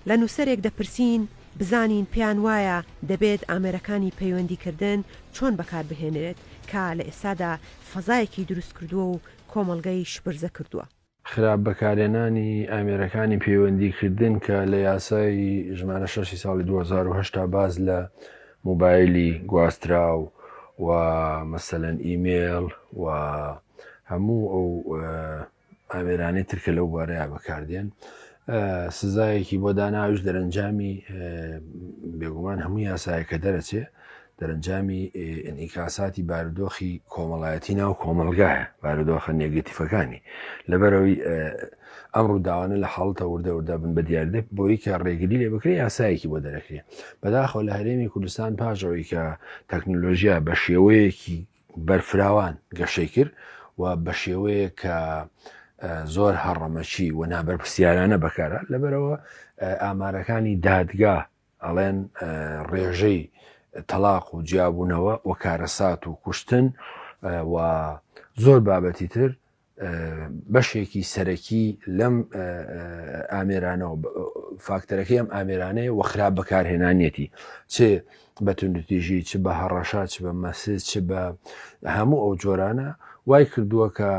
لە نووسەرێک دەپرسین بزانین پێیان وایە دەبێت ئامێرەکانی پەیوەندیکردن چۆن بەکاربهێنرێت کە لە ئێستادا فەزایەکی دروستکردووە و کۆمەڵگەی شپرزە کردووە. خراپ بەکارهێنانی ئامێرەکانی پەیوەندیکردن کە لە یاسای ژمارە شەشی ساڵی 2008 تا باس لە مۆبایلی گواستراو و مەسەلەن ئیمێڵ و هەموو ئەو ئامێرانەی تر کە لەو بوارەیە بەکاردێن سزایەکی بۆ داناویش دەرەنجامی بێگومان هەموو یاسایەکە دەرەچێ دەرەنجامی ئینعیکاساتی بارودۆخی کۆمەڵایەتی ناو کۆمەڵگایە بارودۆخە نێگەتیفەکانی لەبەرەوەی ئەم ڕووداوانە لە حاڵتە وردە وردە بن بە دیاردە بۆی کە ڕێگری لێ بکرێ یاسایەکی بۆ دەرەکرێ بەداخەوە لە هەرێمی کوردستان پاش ئەوەی کە تەکنۆلۆژیا بە شێوەیەکی بەرفراوان گەشەی کرد و بە شێوەیەک کە زۆر هەڕەمەکی و نابەرپرسیارانە بەکارە لەبەرەوە ئامارەکانی دادگا ئەڵێن ڕێژەی تەلاق و جیابوونەوە و کارەسات و کوشتن و زۆر بابەتی تر بەشێکی سەرەکی لەم ئامێرانەوە فاکتەرەکەی ئەم ئامێرانەیە و خراپ بەکارهێنانیەتی چ بە توندوتیژی چ بە هەڕەشە چ بە مەسج چ بە هەموو ئەو جۆرانە وای کردووە کە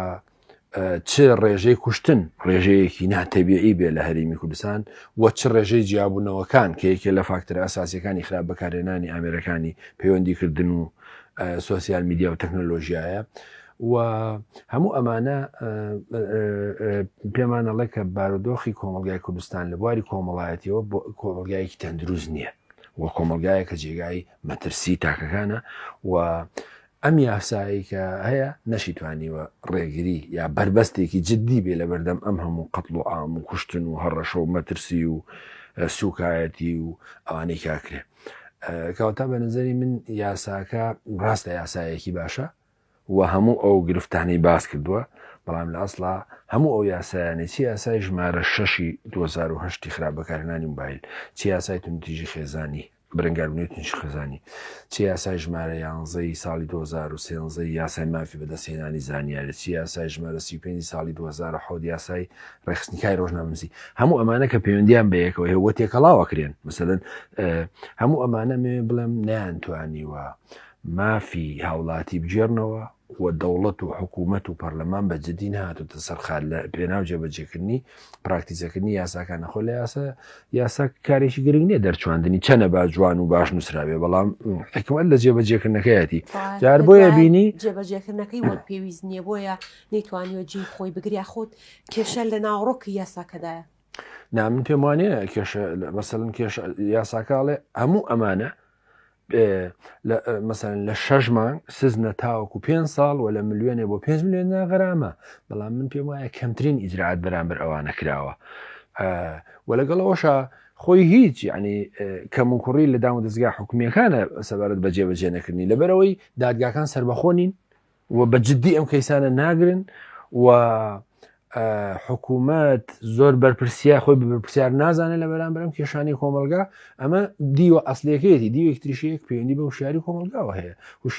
چ ڕێژەی کوشتن ڕێژەیەکی ناتەبیعی بێ لە هەرێمی کوردستان و چ ڕێژەی جیابوونەوەکان کە یەکێ لە فاکتەرە ئەساسیەکانی خراپ بەکارهێنانی ئامێرەکانی پەیوەندیکردن و سۆسیال میدیا و تەکنۆلۆژیایە و هەموو ئەمانە پێمانەڵێ کە بارودۆخی کۆمەلگای کوردستان لە بواری کۆمەڵایەتیەوە کۆمەلگایەکی تەندروست نییە و کۆمەلگایە کە جێگای مەترسی تاکەکانە و ئەم یاسایەی کە هەیە نەشیتوانیوە ڕێگری یا بەربەستێکی جددی بێ لەبەردەم ئەم هەموو قەتڵ و عام و کوشتن و هەڕەشە و مەترسی و سوکایەتی و ئەوانەی کاکرێ کەواتە بە نظری من یاساکە ڕاستە یاسایەکی باشە و هەموو ئەو گرفتانەی باس کردووە بەڵام لە ئەسڵا هەموو ئەو یاسایانەی چی یاسای ژمارە شەشی 2010 خراپ بەکارهێنانی موبایل چی یاسای توندوتیژی خێزانی بەرەنگاربوونەوەی توندوتیژی خێزانی، چ یاسای ژمارە یانزە ی ساڵی 2013 ی یاسای مافی بەدەستهێنانی زانیاری، چ یاسای ژمارە 35 ی ساڵی 2007 یاسای ڕێکخستنی کاری ڕۆژنامەنووسی، هەموو ئەمانە کە پەیوەندیان بە یەکەوە هەیە و تێکەڵاو ئەکرێن، مەسەلەن هەموو ئەمانە مەوێ بڵێم نەیانتوانیوە مافی هاوڵاتی بگێڕنەوە و دەوڵەت و حکوومەت و پەرلەمان بە جدی نەهاتووتە سەر خار لە پێناو جێبەجێکردنی پراکتیزەکردنی یاساکان نەخۆ لە یاسا یاسا کارێکی گرنگ نییە دەرچواندنی چەنە با جوان و باش نووسراوێ بەڵام حکومت لە جێبەجێکردنەکەیەتی جار بۆیە بینی جێبەجێکردنەکەی وەک پێویست نییە بۆیە نەیتوانیوە جێی خۆی بگریا خۆت کێشە لە ناوەڕۆکی یاساکەدایە نا من پێم وانە کێشە مەسەلەن کێشە یاساکەڵێ هەموو ئەمانە مەسەلەن لە شەش مانگ سزنە تاوەکو پێ ساڵ و لە ملیۆنێ بۆ 5 ملیۆن غەرامە بەڵام من پێم وایە کەمترین ئیجرات بەرامبەر ئەوانە کراوە و لەگەڵەوەشە خۆی هیچ یعنی کەم و کوڕی لە دام و دەستگا حکومیەکانە سەبارەت بە جێبەجێ نەکردنی لەبەرەوەی دادگاکان سربەخۆ نین و بە جددی ئەم کەیسانە ناگرن و حکوومەت زۆر بەرپرسیار خۆی بە بەرپرسیار نازانێت لە بەرامبەرم کێشانی کۆمەلگا ئەمە دیوە ئەسلەکەیەتی دیوێک تریشەیەک پەیوەندی بە وشیاری کۆمەلگاوە هەیە.